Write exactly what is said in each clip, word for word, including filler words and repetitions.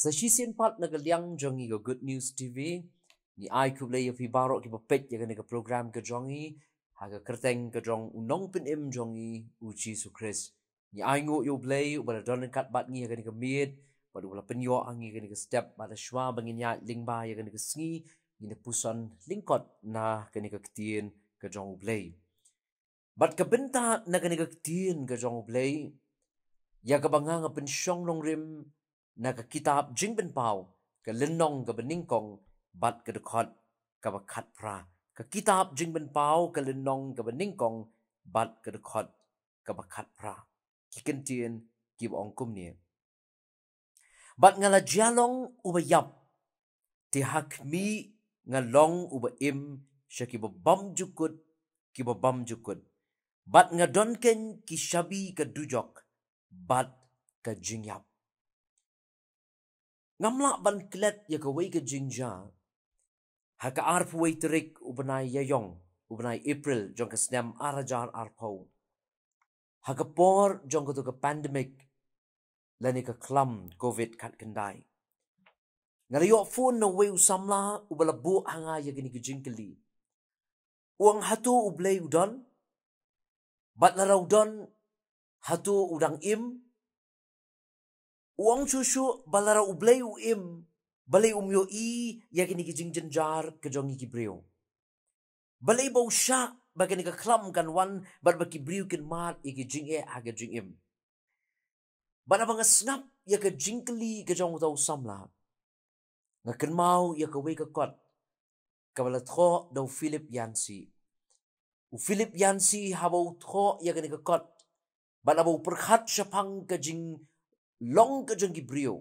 Sa shisien pat na ka liang jong ngi ka Good News T V, ngi ai khublei ïa phi baroh kiba peit ïa kane ka program ka jong ngi, ha ka kyrteng ka jong U Nongpynim jong ngi, U Jisu Khrist. Ngi ai nguh ïa U Blei, uba la don ryngkat bad ngi ha kane ka miet, bad uba la pynïoh ha ngi ha kane ka step, bad ha shuwa ba ngin ïaid lyngba ïa kane ka sngi, ngin ïa puson lyngkot na kane ka ktien ka jong U Blei. Bad ka bynta na kane ka ktien ka jong U Blei, ïa kaba nga nga pynshong nongrim na ka kitab Jingpynpaw, ka lynnong kaba nyngkong, bad ka dkhot kaba khatphra. Ka kitab Jingpynpaw, ka lynnong kaba nyngkong, bad ka dkhot kaba khatphra. Ki kyntien kiba ong kumne. Bad nga la jia long uba ïap, te ha khmih nga long uba im sha kiba bymjukut, kiba bymjukut. Bad nga don keiñ ki shabi ka dujok, bad ka jingïap. Ngam lah ban klet ïa kawei ka jingjia, ha ka arphew wei tarik u bnai Ïaïong, u bnai April, jong ka snem ar hajar arphew. Ha ka por jong kato ka pandemic, lane ka khlam covid khatkhyndai. Nga la ïoh phone na uwei u samla, uba la buh ha nga ïa kine ki jingkylli. U ong hato U Blei u don? Bad lada u don, hato u dang im? U ong shuh shuh, ba lada U Blei u im, balei um ïohi ïa kine ki jingjynjar ka jong ngi ki briew? Balei ba u shah ba kane ka khlam kan wan, bad ba ki briew kin mad ïa ki jingeh ha ka jingim? Bad haba nga sngap ïa ka jingkylli ka jong uta u samla, nga kynmaw ïa kawei ka kot, kaba la thoh da u Philip Yancey. U Philip Yancey haba u thoh ïa kane ka kot, bad haba u pyrkhat shaphang ka jinglong ka jong ki briew,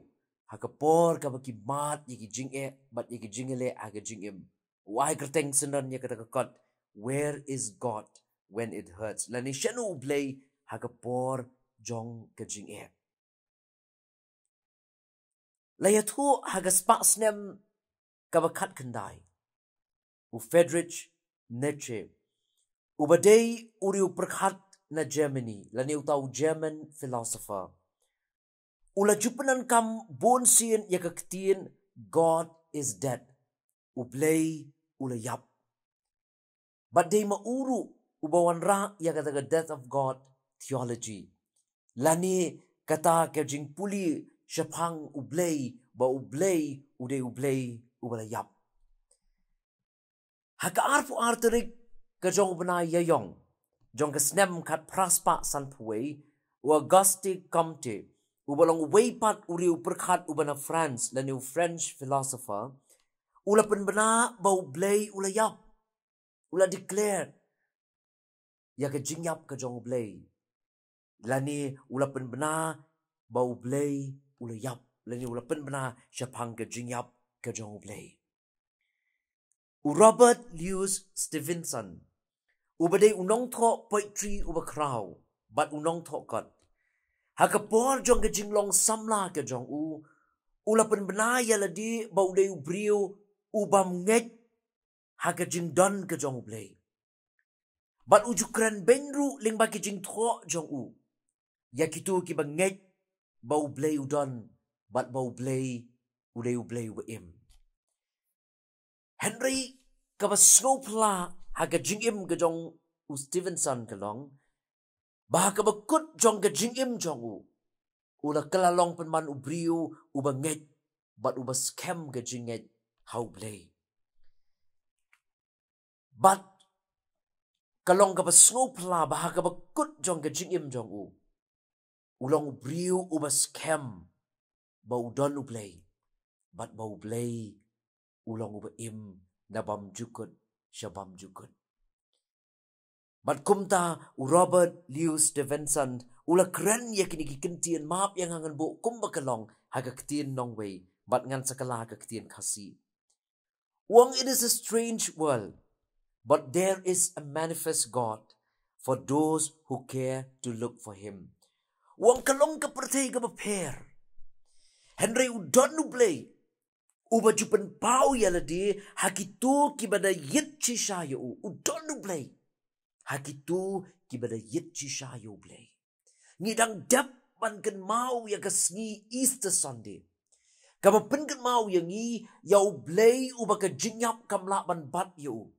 ha ka por kaba ki mad ïa ki jingeh, bad ïa ki jingïaleh ha ka jingim. U ai kyrteng syndon ïa kata ka kot, "Where is God when it hurts?" Lane shano U Blei ha ka por jong ka jingeh? La ïathuh ha ka spah snem kaba khatkhyndai, u Friedrich Nietzsche, uba dei u riewpyrkhat na Germany, lane uta u German philosopher, u la ju pyndonkam bunsien ïa ka ktien "God is dead", U Blei u la ïap. Bad dei ma u ruh uba wanrah ïa kata ka death of God theology, lane kata ka jingpule shaphang U Blei, ba U Blei u dei U Blei uba la ïap. Ha ka arphew ar tarik ka jong u bnai Ïaïong, jong ka snem khatphra spah sanphew wei, u Auguste Comte, uba long uwei pat u riewpyrkhat uba na France, lane u French philosopher, u la pynbna ba U Blei u la ïap. U la declare ïa ka jingïap ka jong U Blei, lane u la pynbna ba U Blei u la ïap, lane u la pynbna shaphang ka jingïap ka jong U Blei. U Robert Louis Stevenson, uba dei u nongthoh poetry uba khraw, bad u nongthoh kot, ha ka por jong ka jinglong samla ka jong u, u la pynbna ïa lade ba u dei u briew u bym ngeit ha ka jingdon ka jong U Blei. Bad u ju kren beiñ ruh lyngba ki jingthoh jong u ïa kito kiba ngeit ba U Blei u don, bad ba U Blei u dei U Blei uba im. Hynrei kaba sngewphylla ha ka jingim ka jong u Stevenson ka long, ba ha kaba kut jong ka jingim jong u, u la kylla long pynban u briew uba ngeit, bad uba skhem ka jingngeit ha U Blei. Bad ka long kaba sngewphylla ba ha kaba kut jong ka jingim jong u, u long u briew uba skhem ba u don U Blei, bad ba U Blei u long uba im na bymjukut sha bymjukut. Bad kumta u Robert Louis Stevenson u la kren ïa kine ki kyntien, map ïa nga ngan buh kumba ka long ha ka ktien nongwei, bad ngan sa kylla ha ka ktien Khasi. U ong, "It is a strange world, but there is a manifest God for those who care to look for him." U ong, ka long ka pyrthei kaba pher, hynrei u don U Blei uba ju pynpaw ïa lade ha kito kiba da ïit shisha ïa u. U don U Blei ha kito kiba da ïit shisha ïa U Blei. Ngi dang dep ban kynmaw ïa ka sngi Easter Sunday. Kaba pynkynmaw ïa ngi ïa U Blei uba ka jingïap kam lah ban bat ïa u,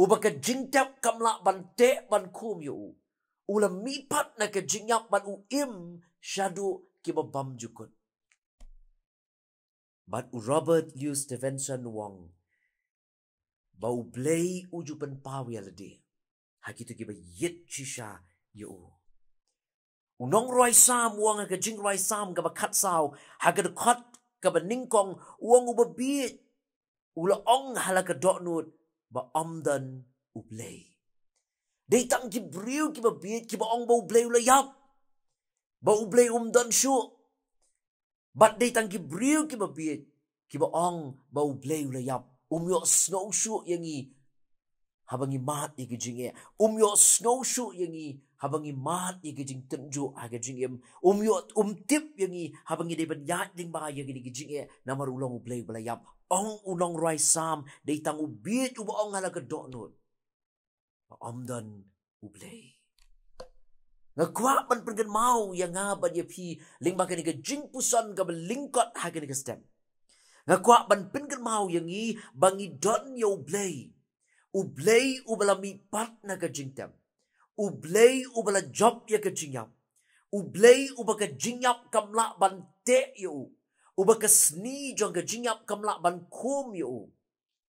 uba ka jingtep kam lah ban teh ban khum ïa u. U la mihpat na ka jingïap bad u im shaduh kiba bymjukut. Bad u Robert Louis Stevenson u ong ba U Blei u ju pynpaw ïa lade ha kito kiba ïeit shisha ïa u. U nongrwai Salm u ong ha ka jingrwai Salm kaba khatsaw, ha ka dkhot kaba nyngkong, u ong uba bieit u la ong ha la ka dohnud ba ym don U Blei. Dei tang ki briew kiba bieit kiba ong ba U Blei u la ïap, ba U Blei um don shuh. Bad dei tang ki briew kiba bieit kiba ong ba U Blei u la ïap. Um ïohsngew shuh ïa ngi haba ngi mad ïa ki jingeh. Um ïohsngew shuh ïa ngi haba ngi mad ïa ki jingtynjuh ha ka jingim. Um ïoh, um tip ïa ngi haba ngi dei ban ïaid lyngba ïa kine ki jingeh namar u long U Blei uba la ïap. Ong u nongrwai Salm, dei tang u bieit uba ong ha la ka dohnud ba ym don U Blei. Nga kwah ban pynkynmaw ïa nga bad ïa phi lyngba kane ka jingpuson kaba lyngkot ha kane ka step. Nga kwah ban pynkynmaw ïa ngi ba ngi don ïa U Blei, U Blei uba la mihpat na ka jingtep, U Blei uba la jop ïa ka jingïap, U Blei uba ka jingïap kam lah ban teh ïa u, uba ka sni jong ka jingïap kam lah ban khum ïa u.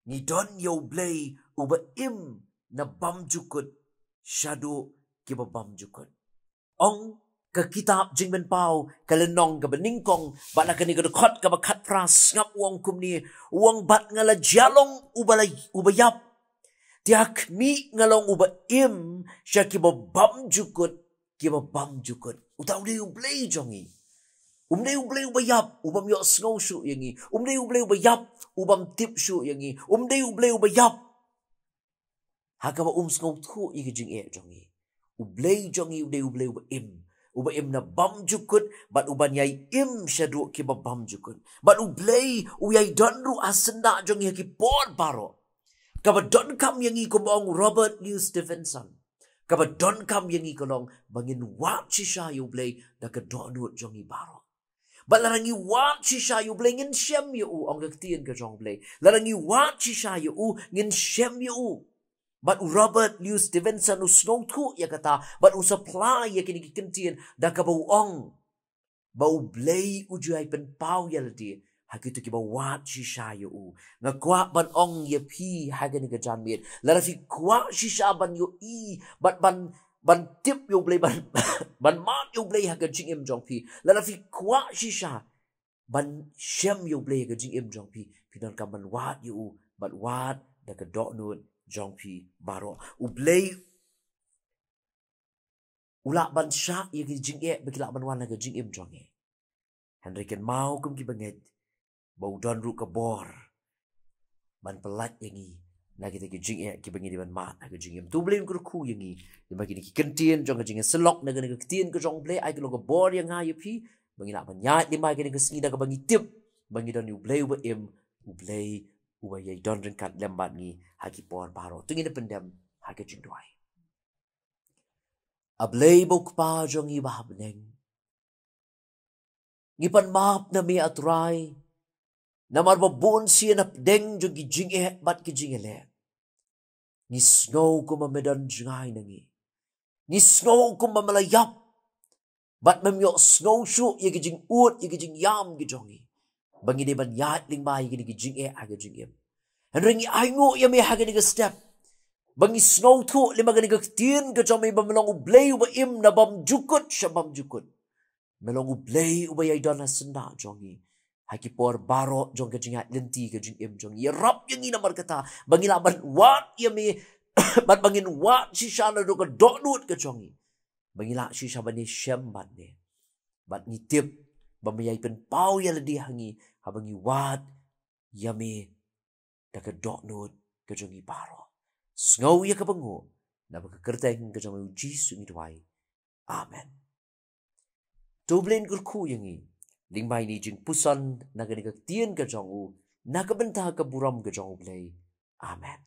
Ngi don ïa U Blei uba im na bymjukut shaduh kiba bymjukut. Ong ka kitab Jingpynpaw ka lynnong kaba nyngkong bad na kane ka dkhot kaba khatphra, sngap u ong kumne, u ong, bad nga la jia long uba la, uba ïap, te ha khmih nga long uba im sha kiba bymjukut kiba bymjukut. Uta u dei U Blei jong ngi. Um dei U Blei uba ïap, u bym ïohsngew shuh ïa ngi. Um dei U Blei uba ïap, u bym tip shuh ïa ngi. Um dei U Blei uba ïap ha kaba um sngewthuh ïa ki jingeh jong ngi. U Blei jong ngi u dei U Blei uba im, uba im na bymjukut bad uban ïai im shaduh kiba bymjukut. Bad U Blei u ïai don ruh ha syndah jong ngi ha ki por baroh. Kaba donkam ïa ngi, kumba ong Robert Louis Stevenson, kaba donkam ïa ngi ka long ba ngin wad shisha ïa U Blei da ka dohnud jong ngi baroh. Bad lada ngi wad shisha ïa U Blei ngin shem ïa u, ong ka ktien ka jong U Blei. Lada ngi wad shisha ïa u ngin shem ïa u. Bad u Robert Louis Stevenson u sngewthuh ïa kata bad u supply ïa kine ki kyntien da kaba u ong ba U Blei u ju ïai pynpaw ïa lade ha kito kiba wad shisha ïa u. Nga kwah ban ong ïa phi ha kane ka janmiet, lada phi kwah shisha ban ïohi bad ban, ban tip ïa U Blei, ban, ban mad ïa U Blei ha ka jingim jong phi, lada phi kwah shisha ban shem ïa U Blei ha ka jingim jong phi, phi donkam ban wad ïa u bad wad da ka dohnud jong phi baroh. U Blei u lah ban shah ïa ki jingeh ba ki lah ban wan ha ka jingim jong ngi. Hynrei kynmaw kum kiba ngeit ba u don ruh ka bor ban pyllait ïa ngi na kita ki jingeh kiba ngi dei ban mad ha ka jingim. To U Blei un kyrkhu ïa ngi lyngba kine ki kyntien jong ka jingïasyllok na kane ka ktien ka jong U Blei. Ai ka long ka bor ïa nga ïa phi ba ngi lah ban ïaid lyngba kane ka sngi da kaba ngi tip ba ngi don ïa U Blei uba im, U Blei uba ïai don ryngkat lem bad ngi ha ki por baroh. To ngin ïa pyndem ha ka jingduwai. A Blei ba u Kpa jong ngi ba ha bneng, ngi pan map na me, A Trai, namar ba bun sien hapdeng jong ki jingeh bad ki jingïaleh ngi sngew kumba me don jngai na ngi. Ngi sngew kumba me la ïap bad mem ïohsngew shuh ïa ki jingud, ïa ki jingïam ki jong ngi ba ngi dei ban ïaid lyngba ïa kine ki jingeh ha ka jingim. Hynrei ngi ainguh ïa me ha kane ka step ba ngi sngewthuh lyngba kane ka ktien ka jong me ba me long U Blei uba im na bymjukut sha bymjukut. Me long U Blei uba ïai don ha syndah jong ngi ha ki por baroh jong ka jingïaid lynti ka jingim jong ngi. Ïarap ïa ngi namar kata ba ngi lah ban wad ïa me bad ba ngin wad shisha naduh ka dohnud ka jong ngi ba ngi lah shisha ban ïashem bad me. Bad ngi tip ba me ïai pynpaw ïa lade ha ngi haba ngi wad ïa me da ka dohnud ka jong ngi baroh. Sngew ïa kaba nguh, naba ka kyrteng ka jong me U Jisu ngi duwai. Amen. To U Blei un kyrkhu ïa ngi lyngba ine i jingpuson na kane ka ktien ka jong u, na ka bynta ka burom ka jong U Blei. Amen.